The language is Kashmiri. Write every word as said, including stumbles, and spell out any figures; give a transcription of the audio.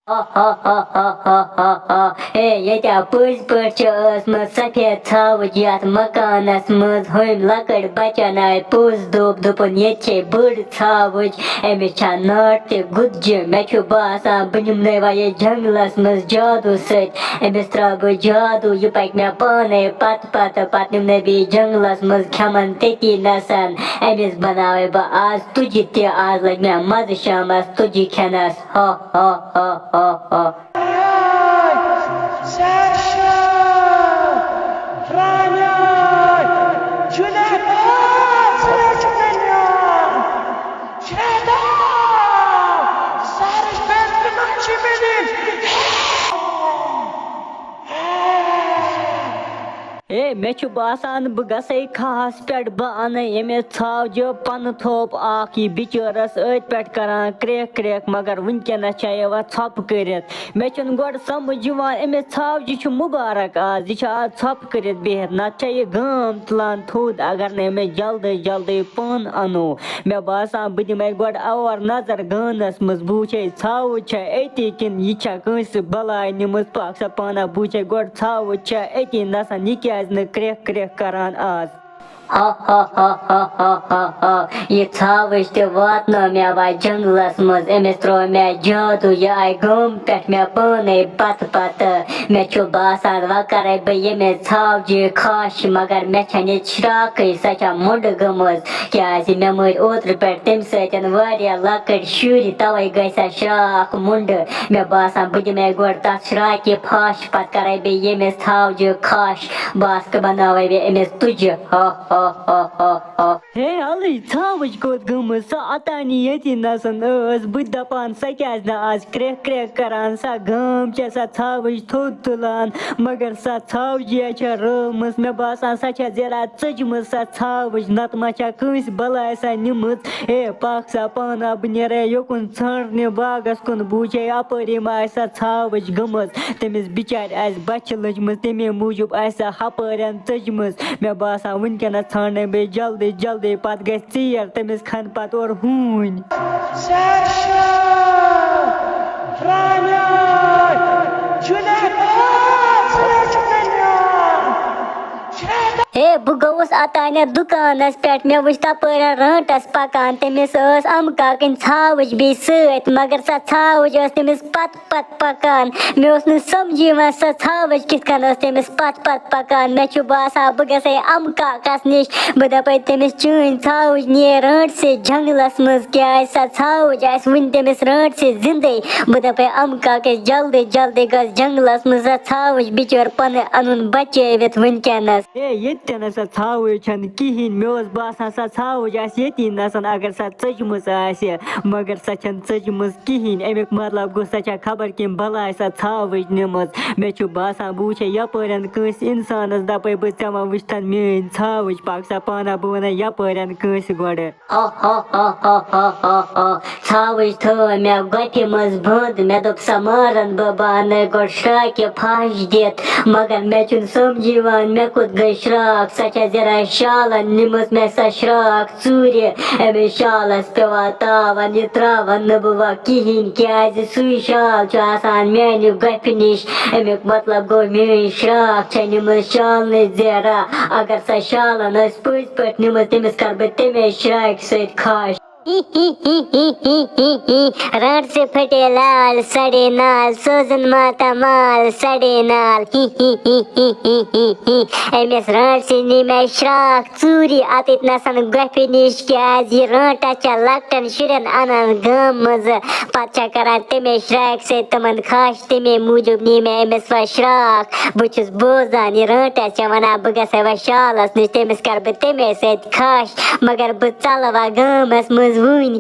ہا ہا ہا ہا ہا ہا ہا۔ ہے، ییٚتہِ آو پٔزۍ پٲٹھۍ چھِ ٲسمٕژ سفید ژھاوٕج یتھ مکانس منٛز۔ ہُمۍ لۄکٕٹۍ بچن آیہِ پوٚز دوٚپ، دوٚپُن، "ییٚتہِ چھے بٔڑ ژھاوٕج، أمِس چھا ناٹہِ تہِ گُتجہِ۔ مےٚ چھُ باسان، بہٕ نِمنَے وۄنۍ یہِ جنگلس منٛز جادوٗ سۭتۍ۔ أمِس ترٛاوٕ بہٕ جادوٗ، یہِ پکہِ مےٚ پانے پتہٕ پتہٕ۔ پتہٕ نِمنَے بہٕ یہِ جنگلس منٛز، کھٮ۪من تٔتی نسن۔ أمِس بناوے بہٕ آز تُجہِ تہِ، آز لگہِ مےٚ مزٕ شامس تُجہِ کھٮ۪نس۔ ہا ہا ہا ہا ہا۔" سرشار، رانیار، جنید، آ، سرش کنیار، شیدا، سرش بنت مچی منی۔ ہے، مےٚ چھُ باسان، بہٕ گژھے کھہَس پٮ۪ٹھ، بہٕ اَنہٕ ییٚمِس ژھاوجہِ پَنہٕ تھوٚپ اَکھ، یہِ بِچٲرَس أتھۍ پٮ۪ٹھ کَران کرٛیکھ کرٛیکھ، مگر وٕنکٮ۪نَس چھےٚ یِوان ژھۄپہٕ کٔرِتھ۔ مےٚ چھُنہٕ گۄڈٕ سَمٕجھ یِوان، أمِس ژھاوجہِ چھُ مُبارک آز، یہِ چھِ آز ژھۄپہٕ کٔرِتھ بِہِتھ، نَتہٕ چھےٚ یہِ گام تُلان تھوٚد، اگر نہٕ أمِس جلدی جلدی پَن اَنو۔ مےٚ باسان، بہٕ دِمَے گۄڈٕ اور نظر گانَس منٛز، بہٕ وٕچھَے ژھاوٕج چھےٚ أتی کِنہٕ یہِ چھےٚ کٲنٛسہِ بَلاے نِمٕژ۔ پاک سا پانہ، بہٕ وٕچھَے گۄڈٕ ژھاوٕج چھےٚ أتی نَسَن، یہِ کیٛازِ نہٕ کرٛیکھ کرٛیکھ کران آز؟ ہا ہا ہا ہا ہا ہا ہا۔ یہِ ژھاوٕج تہِ واتنٲو مےٚ وۄنۍ جنگلَس منٛز، أمِس ترٛوو مےٚ جادوٗ، یہِ آیہِ گامہٕ پٮ۪ٹھ مےٚ پانَے پَتہٕ پَتہٕ۔ مےٚ چھُ باسان، وۄنۍ کَرَے بہٕ ییٚمِس ژھاوجہِ کھَش، مگر مےٚ چھَنہٕ ییٚتہِ شرٛاکٕے، سۄ چھےٚ مُنٛڈٕ گٔمٕژ۔ کیٛازِ مےٚ مٲرۍ اوترٕ پٮ۪ٹھ تَمہِ سۭتۍ واریاہ لۄکٕٹۍ شُرۍ، تَوَے گٔے سۄ شرٛاکھ مُنٛڈٕ۔ مےٚ باسان، بہٕ دِمَے گۄڈٕ تَتھ شرٛاکہِ پھَش، پَتہٕ کَرَے بیٚیہِ ییٚمِس ژھاوجہِ کھَش۔ بَس، تہٕ بَناوَے بیٚیہِ أمِس تُجہِ۔ ہا ہا ہا ہا ہا۔ ہے، اَلٕے، ژھاوٕج کوٚت گٔمٕژ؟ سۄ اوٚتانی ییٚتی نَسَن ٲس۔ بہٕ تہِ دَپان، سۄ کیٛازِ نہٕ آز کرٛیکھ کرٛیکھ کران؟ سۄ گام چھےٚ سۄ ژھاوٕج تھوٚد تُلان، مگر سۄ ژھاوجیا چھےٚ رٲومٕژ۔ مےٚ باسان، سۄ چھےٚ زیرا ژٔجمٕژ سۄ ژھاوٕج، نَتہٕ ما چھےٚ کٲنٛسہِ بَلاے سۄ نِمٕژ۔ ہے، پَکھ سا پانہٕ، بہٕ نیرے یوکُن ژھانٛڈنہِ باغَس کُن، بہٕ وٕچھے اَپٲری ما آسہِ سۄ ژھاوٕج گٔمٕژ۔ تٔمِس بِچارِ آسہِ بۄچھِ لٔجمٕژ، تَمے موٗجوٗب آسہِ سۄ ہَپٲرٮ۪ن ژٔجمٕژ۔ مےٚ باسان، وٕنکٮ۪نَس ژھانٛڈنَے بہٕ جلدی جلدی، پَتہٕ گژھِ ژیر، تٔمِس کھَنہِ پَتہٕ اورٕ ہوٗنۍ۔ سرشار، رانیار، جنید، آ، سرش کنیار۔ ہے، بہٕ گوٚوُس اوٚتانٮ۪تھ دُکانَس پٮ۪ٹھ، مےٚ وٕچھ تَپٲرۍ رٲنٛٹَس پَکان، تٔمِس ٲس اَمہٕ کاکٕنۍ ژھاوٕج بیٚیہِ سۭتۍ، مگر سۄ ژھاوٕج ٲس تٔمِس پَتہٕ پَتہٕ پَکان۔ مےٚ اوس نہٕ سَمجھی یِوان، سۄ ژھاوٕج کِتھ کٔنۍ ٲس تٔمِس پَتہٕ پَتہٕ پَکان۔ مےٚ چھُ باسان، بہٕ گژھے اَمہٕ کاکَس نِش، بہٕ دَپَے تٔمِس، "چٲنۍ ژھاوٕج نیر رٲنٛٹسٕے جنٛگلَس منٛز، کیٛازِ سۄ ژھاوٕج آسہِ وٕنہِ تٔمِس رٲنٛٹسٕے زِندَے؟" بہٕ دَپَے اَمہٕ کاکَس، "جلدی جلدی گژھ جنٛگلَس منٛز، سۄ ژھاوٕج بِچٲر پَنٕنۍ اَنُن بَچٲوِتھ وٕنکٮ۪نَس۔" ہے، ییٚتہِ تہِ نہ سۄ ژھاوٕج چھَنہٕ کِہیٖنۍ۔ مےٚ اوس باسان، سۄ ژھاوٕج آسہِ ییٚتی نَسَن، اگر سۄ ژٔجمٕژ آسہِ، مگر سۄ چھَنہٕ ژٔجمٕژ کِہیٖنۍ۔ اَمیُک مطلب گوٚو، سۄ چھےٚ خبر کٔمۍ بَلاے سۄ ژھاوٕج نِمٕژ۔ مےٚ چھُ باسان، بہٕ وٕچھے یَپٲرٮ۪ن کٲنٛسہِ اِنسانَس، دَپَے بہٕ، "ژےٚ ما وٕچھتَن میٛٲنۍ ژھاوٕج؟" پَکھ سا پانہ، بہٕ وَنَے یَپٲرٮ۪ن کٲنٛسہِ گۄڈٕ۔ ہا ہا ہا ہا ہا ہا ہا۔ ژھاوٕج تھٲو مےٚ گۄپھِ منٛز بنٛد۔ مےٚ دوٚپ، "سۄ مارَن بہٕ، بہٕ اَنَے گۄڈٕ شرٛاکہِ پھَش دِتھ۔" مگر مےٚ چھُنہٕ سَمجھی یِوان، مےٚ کوٚت گٔے شرٛاکھ۔ سۄ چھےٚ زِرا شالَن نِمٕژ مےٚ سۄ شرٛاکھ ژوٗرِ۔ أمِس شالَس پٮ۪وان تاوَن، یہِ ترٛاوَن نہٕ بہٕ وۄنۍ کِہیٖنۍ، کیٛازِ سُے شال چھُ آسان میٛانہِ گۄپھِ نِش۔ اَمیُک مطلب گوٚو، میٛٲنۍ شرٛاکھ چھےٚ نِمٕژ شالنٕچ زیرا۔ اگر سۄ شالَن ٲس پٔزۍ پٲٹھۍ نِمٕژ، تٔمِس کَرٕ بہٕ تَمے شرٛاکہِ سۭتۍ کھَش۔ رانٛٹسہِ پھٹے لال سڑے نال، سوزن ماتا مال سڑے نال۔ أمِس رانٛٹسہِ نی مےٚ شرٛاکھ ژوٗرِ اَتٮ۪تھ نَسَن گۄپھِ نِش، کیٛازِ یہِ رانٛٹَس چھےٚ لۄکٹٮ۪ن شُرٮ۪ن اَنان گامہٕ منٛزٕ، پَتہٕ چھےٚ کَران تَمے شرٛاکہِ سۭتۍ تِمَن کھَش۔ تَمے موٗجوٗب نی مےٚ أمِس وۄنۍ شرٛاکھ۔ بہٕ چھُس بوزان، یہِ رانٛٹَس چھےٚ وَنان، بہٕ گژھٕ ہا وۄنۍ شالَس نِش، تٔمِس کَرٕ بہٕ تَمے سۭتۍ کھَش، مگر بہٕ ژَلہٕ وۄنۍ گامَس منٛز وٕنۍ۔